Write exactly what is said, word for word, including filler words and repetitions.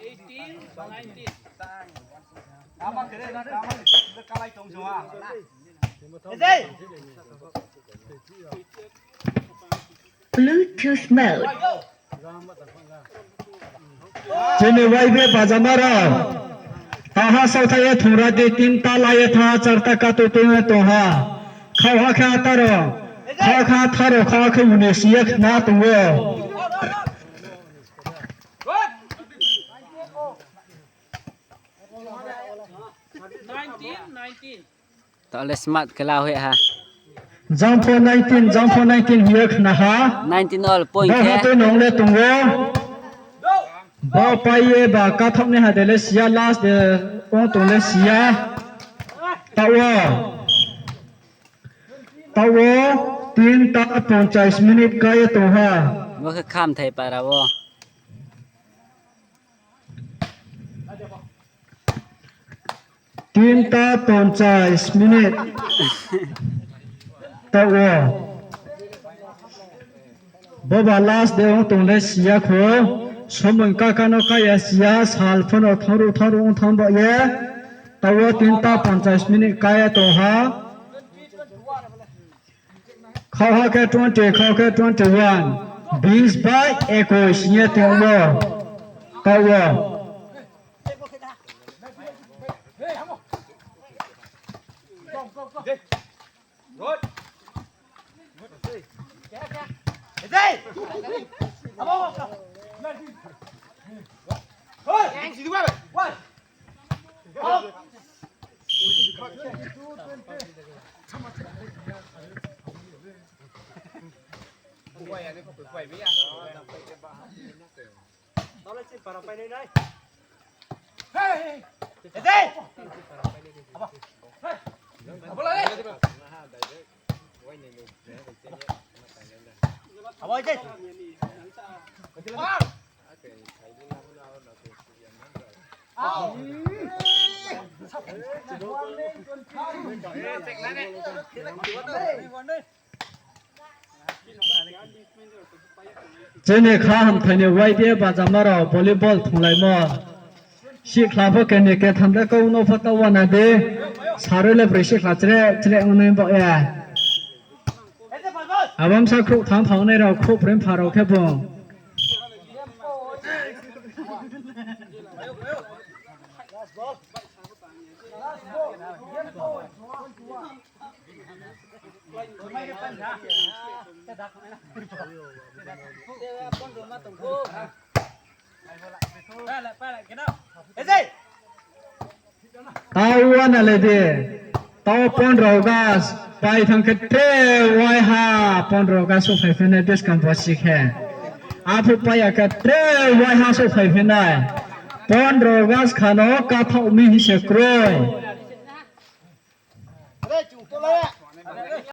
Eighteen, nineteen. Bluetooth mode. Chini Y B A bajama rao. Taha saohthaih ye thungra di, tinta la ye tha, charta katu tong ye tong ha. Khaohha khe atharo, khaohha khe atharo, khaohha khe unis ye khna tong ou. Nineteen, nineteen. Taoh le smart khe la hoih ha. Jang pho nineteen, jang pho nineteen hing ye khna ha. Nineteen all point khe. Bo ha tui nung le tong ou. Bo pai ye ba kathaoh nai ha de le si ya, last de ong tong le si ya. Taoh wo. Taoh wo tinta ponchais minute kái ye tong ha. Bo khe Khamthai para wo. Tinta ponchais minute. Taoh wo. Bo ba last de ong tong le si ya kho. Somoi kaka no kái ya si ya, sal pho no thanngruh thanngruh ong thanng ba ye. Taoh wo tinta ponchais minute kái ye tong ha. Khaohha khe twenty, khaohha khe twenty-one. Bis bai ekush hing ye tong ou. Taoh wo. Chini kha hamthai ni Y B A bajama rao volleyball thunglaimo. Sihkhla pho keni ketham le kau no pho taoh wana di. Sarui le broi sihkhla chreh chreh ong nai baoh ya. Abo bsa khrouh tham pha ongnai rao, khrouh broi mpha rao khe bung. Tau wana le di. Tau pondro August pai thanng khe tre waiha pondro August souhphai phi nai buskang bosi khe. Aphuh pai ya khe tre waiha souhphai phi nai. Pondro August kha no kathaoh mi hing se kroi.